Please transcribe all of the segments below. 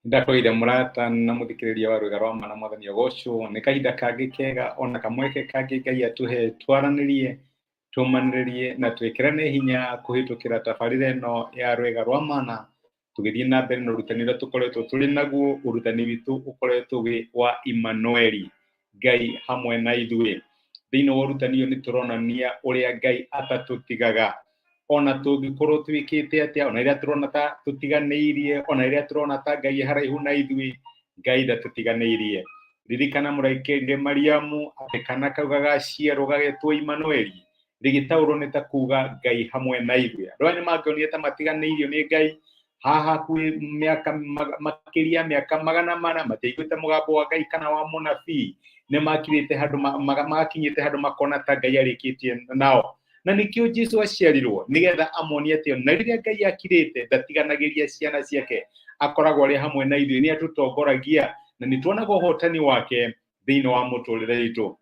Ndakwĩire mũrata na mũthikĩrĩria wa rwĩga rwa ma na mwathani agocwo nĩ kahinda kangĩ kega ona kamweke kangĩ Ngai atũhe twaranĩrie tũmanĩrĩrie na twĩkĩrane hinya kũhĩtũkĩra tabarĩra ĩno ya rwĩga rwa mana tũgĩthiĩ na mbere na ũrutani ũrĩa tũkoretwo tũrĩ naguo. Ũrutani witũ ũkoretwo wĩ wa Immanueli, Ngai hamwe na ithuĩ. Thĩinĩ wa ũrutani ũyũ nĩ tũronania ũrĩa Ngai atatũtigaga ona tũngĩkorwo twĩkĩte atĩa, ona rĩrĩa tũrona ta tũtiganĩirie, ona rĩrĩa tũrona ta Ngai e haraihu na ithuĩ, Ngai ndatũtiganĩirie. Ririkana mũraika erire Mariamu atĩ kana kau gagaciarwo gagetwo Immanueli, rĩgĩtaũrwo nĩ ta kuga Ngai hamwe na ithuĩ. Andũ aya nĩ mangĩonire ta matiganĩirio nĩ Ngai haha hakuhĩ mĩaka makĩria mĩaka 400 matiaiguĩte mũgambo wa Ngai kana wa mũnabii, nĩ makirĩte handũ magakinyĩte handũ makona ta Ngai arĩkĩtie nao. Na nĩkĩo Jesu aciarirwo nĩgetha amonie atĩ ona rĩrĩa Ngai akirĩte ndatiganagĩria ciana ciake, akoragwo arĩ hamwe na ithuĩ, nĩ atũtongoragia na nĩ tuonaga ũhotani wake thĩinĩ wa mũtũrĩre witũ.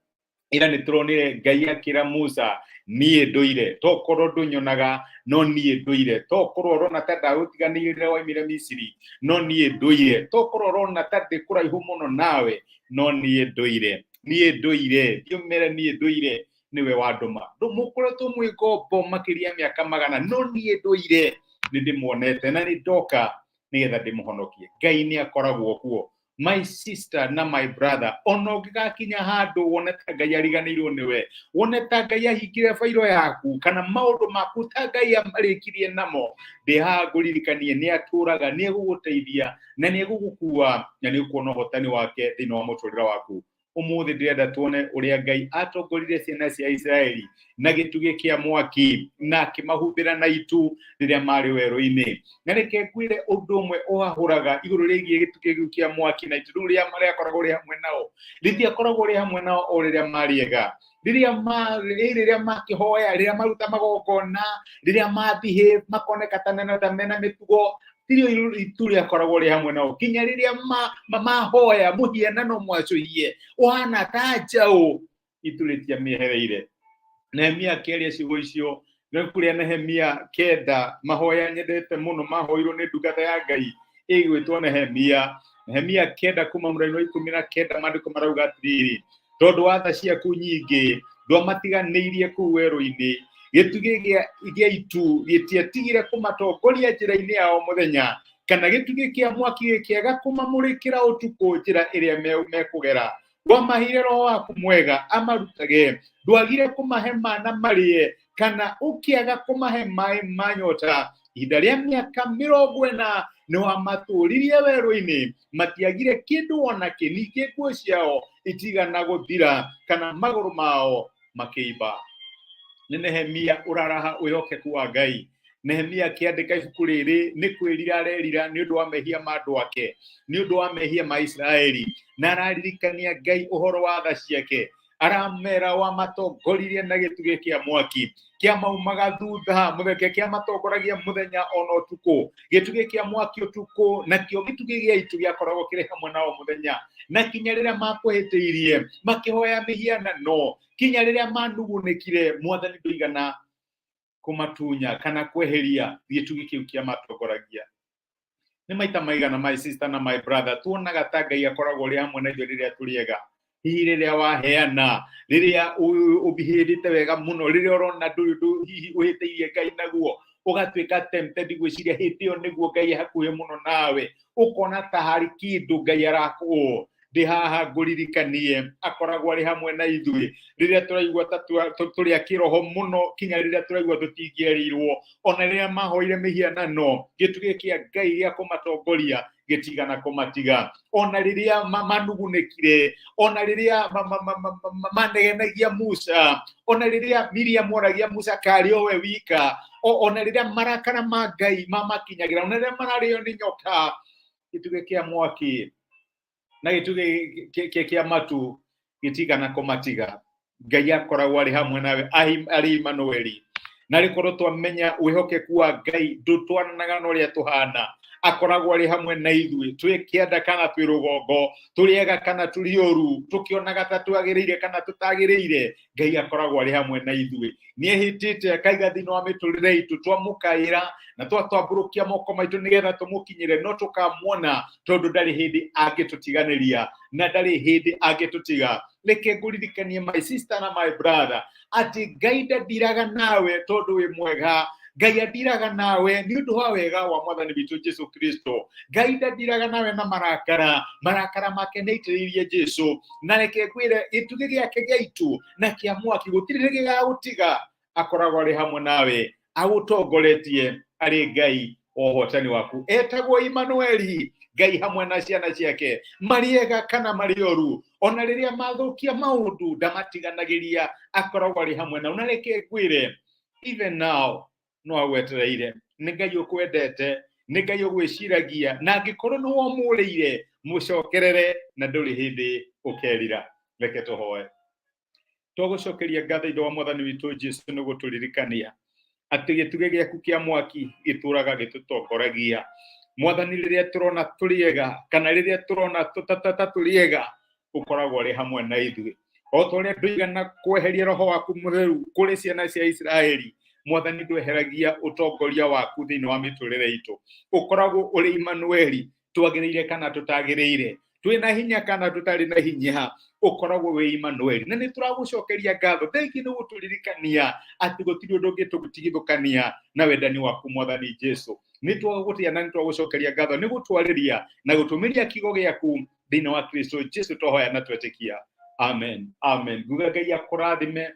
Ira nĩ tũronire Ngai akĩra Musa, niĩ ndũire, tokorwo ndũnyonaga, no niĩ ndũire, tokorwo ũrona ta ndagũtiganĩirie rĩrĩa waumire Misiri, no niĩ ndũire, tokorwo ũrona ta ndĩ kũraihu mũno nawe, no niĩ ndũire, niĩ ndũire, thiĩ ũmere niĩ ndũire nĩwe wandũma. Mũkoretwo mwĩ ngombo makĩria mĩaka 100, no niĩ ndũire nĩ ndĩmuonete na nĩ ndoka nĩgetha ndĩmũhonokie. Ngai nĩ akoragwo kuo. My sister na my brother, ona ũngĩgakinya handũ wone ta Ngai ariganĩirwo nĩwe, wone ta Ngai ahingire bairo yaku kana maũndũ maku ta Ngai amarĩkirie namo, ndĩ haha ngũririkanie nĩ atũraga, nĩ egũgũteithia na nĩ egũgũkua na nĩ ũkuona ũhotani wake thĩinĩ wa mũtũrĩre waku. Ũmũthĩ ndĩrenda tuone ũrĩa Ngai atongoririe ciana cia Isiraeli na gĩtugĩ kĩa mwaki na akĩmahumbĩra na itu rĩrĩa marĩ werũ-inĩ. Na reke ngwĩre ũndũ ũmwe ũhahũraga igũrũ rĩgiĩ gĩtugĩ kĩu kĩa mwaki na itu rĩu rĩakoragwo rĩ hamwe nao. Rĩtiakoragwo rĩ hamwe nao o rĩrĩa marĩ ega, rĩrĩa ma rĩrĩa makĩhoya, rĩrĩa maruta magongona, rĩrĩa mathiĩ makoneka ta mena ta mena mĩtugo, tirio itu rĩakoragwo rĩ hamwe nao nginya rĩrĩa mahoya mũhianano mwacũhie ũhana ta njaũ, itu rĩtiamĩehereire. Nehemia akĩaria ciugo icio ibuku rĩa Nehemia 9, mahoya nyendete mũno mahoirwo nĩ ndungata ya Ngai ĩgwĩtwo Nehemia. Nehemia 9 kuma mũraini wa 19, maandĩko marauga atĩrĩrĩ, tondũ wa tha ciaku nyingĩ ndwamatiganĩirie kũu werũ-inĩ, gĩtugĩ gĩa itu gĩtiatigire kũmatongoria njĩra-inĩ yao mũthenya, kana gĩtugĩ kĩa mwaki gĩkĩaga kũmamũrĩkĩra ũtukũ njĩra ĩrĩa mekũgera. Wamaheire roho waku mwega amarutage, ndwagire kũmahe mana marĩe, kana ũkĩaga kũmahe maĩ ma nyota. Ihinda rĩa mĩaka 40 nĩwamatũũririe werũ-inĩ, matiagire kĩndũ ona kĩ, ningĩ nguo ciao itigana gũthira kana magũrũ mao makĩimba. Nĩ Nehemia ũraraha wĩhokeku wa Ngai. Nehemia akĩandĩka ibuku rĩrĩ nĩ kwĩrira arerira nĩ ũndũ wa mehia ma andũ ake, nĩ ũndũ wa mehia ma Isiraeli, na araririkania Ngai ũhoro wa tha ciake. Aramera wamatongoririe na gĩtugĩ kĩa mwaki kĩamaumaga thutha mũthenya, kĩamatongoragia mũthenya ona ũtukũ, gĩtugĩ kĩa mwaki ũtukũ, nakĩo gĩtugĩ gĩa itu gĩakoragwo kĩrĩ hamwe nao mũthenya. Na kinya rĩrĩa makwĩhĩtĩirie makĩhoya mĩhianano, kinya rĩrĩa manugunĩkire, mwathani ndũigana kũmatunya kana kweheria gĩtugĩ kĩu kĩamatongoragia. Nĩ maita maigana, my sister na my brother, tuonaga ta Ngai akoragwo ũrĩ hamwe na ithuĩ rĩrĩa tũrĩ ega, hihi rĩrĩa waheana, rĩrĩa ũbihĩrĩte wega mũno, rĩrĩa ũrona ndũrĩ ũndũ hihi ũhĩtĩirie Ngai naguo, ũgatuĩka tempted gwĩciria hĩndĩ ĩyo nĩguo Ngai e hakuhĩ mũno nawe, ũkona ta harĩ kĩndũ Ngai arakũũ. Ndĩ haha ngũririkanie akoragwo arĩ hamwe na ithuĩ rĩrĩa tũraigua ta tũrĩ a kĩroho mũno, kinya rĩrĩa tũraigua tũtingĩerĩirwo, ona rĩrĩa mahoire mĩhianano, gĩtugĩ kĩa Ngai gĩa kũmatongoria gĩtigana kũmatiga, ona rĩrĩa manugunĩkire, ona rĩrĩa manegenagia Musa, ona rĩrĩa Miriam oragia Musa karĩ o we wika, ona rĩrĩa marakara ma Ngai mamakinyagĩra, ona rĩrĩa mararĩo nĩ nyoka, gĩtugĩ kĩa mwaki na gĩtugĩ kĩa matu gĩtigana kũmatiga. Ngai akoragwo arĩ hamwe nawe, arĩ Immanueli. Na rĩkorwo twamenya wĩhokeku wa Ngai ndũtwaranaga na ũrĩa tũhana, Akoragwo arĩ hamwe na ithuĩ twĩ kĩanda kana twĩ rũgongo, tũrĩ ega kana tũrĩ ũru, tũkĩonaga ta twagĩrĩire kana tũtagĩrĩire, Ngai akoragwo arĩ hamwe na ithuĩ. Nĩ ehĩtĩte akaiga thĩinĩ wa mĩtũrĩre itũ, twamũkaĩra na twatambũrũkia moko maitũ nĩgetha tũmũkinyĩre, no tũkamuona, tondũ ndarĩ hĩndĩ angĩtũtiganĩria na ndarĩ hĩndĩ angĩtũtiga. Reke ngũririkanie, my sister na my brother, atĩ Ngai ndandiraga nawe tondũ wĩ mwega. Ngai andiraga nawe nĩ ũndũ wa wega wa Mwathani witũ Jesu Kristo. Ngai ndandiraga nawe na marakara, marakara make nĩ aitĩrĩirie Jesu. Na reke ngwĩre, gĩtugĩ gĩake gĩa itu na kĩa mwaki gũtirĩ gĩgagũtiga, akoragwo arĩ hamwe nawe agũtongoretie, arĩ Ngai wa ũhotani waku. Etagwo Imanueli, Ngai hamwe na ciana ciake, marĩ ega kana marĩ oru, ona rĩrĩa mathũkia maũndũ ndamatiganagĩria, akoragwo arĩ hamwe nao. Na reke ngwĩre, even now no agwetereire. Nĩ Ngai ũkwendete, nĩ Ngai ũgwĩciragia, na angĩkorwo nĩ womũrĩire, mũcokerere na ndũrĩ hĩndĩ ũkerira. Reke tũhoe. Twagũcokeria ngatho ithe wa Mwathani witũ Jesu nĩ gũtũririkania atĩ gĩtugĩ gĩaku kĩa mwaki gĩtũraga gĩtũtongoragia. Mwathani, rĩrĩa tũrona tũrĩ ega kana rĩrĩa tũrona ta tũrĩ ega, ũkoragwo ũrĩ hamwe na ithuĩ. O ta ũrĩa ndũigana kweheria roho waku mũtheru kũrĩ ciana cia Isiraeli, Mwathani, ndweheragia ũtongoria waku thĩinĩ wa mĩtũrĩre itũ. Ũkoragwo ũrĩ Imanueli, twagĩrĩire kana tũtagĩrĩire, twĩna hinya kana tũtarĩ na hinya, ũkoragwo wĩ Imanueli. Na nĩ tũragũcokeria ngatho, thengi nĩ gũtũririkania atĩ gũtirĩ ũndũ ũngĩtũtigithũkania na wendani waku, Mwathani Jesu. Nĩ twagũtĩa na nĩ twagũcokeria ngatho nĩ gũtwarĩria na gũtũmĩria kiugo gĩaku thĩinĩ wa Kristo Jesu twahoya na twetĩkia, amen, amen. Nguga Ngai akũrathime,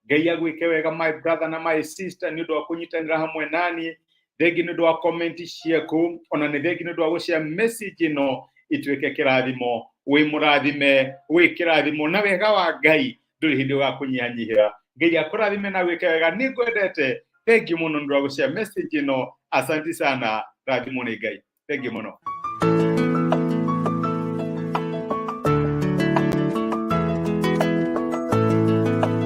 Ngai agwĩke wega, my brother na my sister, nĩ ũndũ wa kũnyitanĩra hamwe naniĩ. Thengi nĩ ũndũ wa comment ciaku, ona nĩ thengi nĩ ũndũ wa gũshare message ĩno ituĩke kĩrathimo. Wĩ mũrathime, wĩ kĩrathimo, na wega wa Ngai ndũrĩ hĩndĩ ũgakũnyihanyihĩra. Ngai akũrathime na gwĩke wega. Nĩ ngwendete. Thengi mũno nĩ ũndũ wa gũshare message ĩno. Asanti sana, rathimwo nĩ Ngai. Thengi mũno.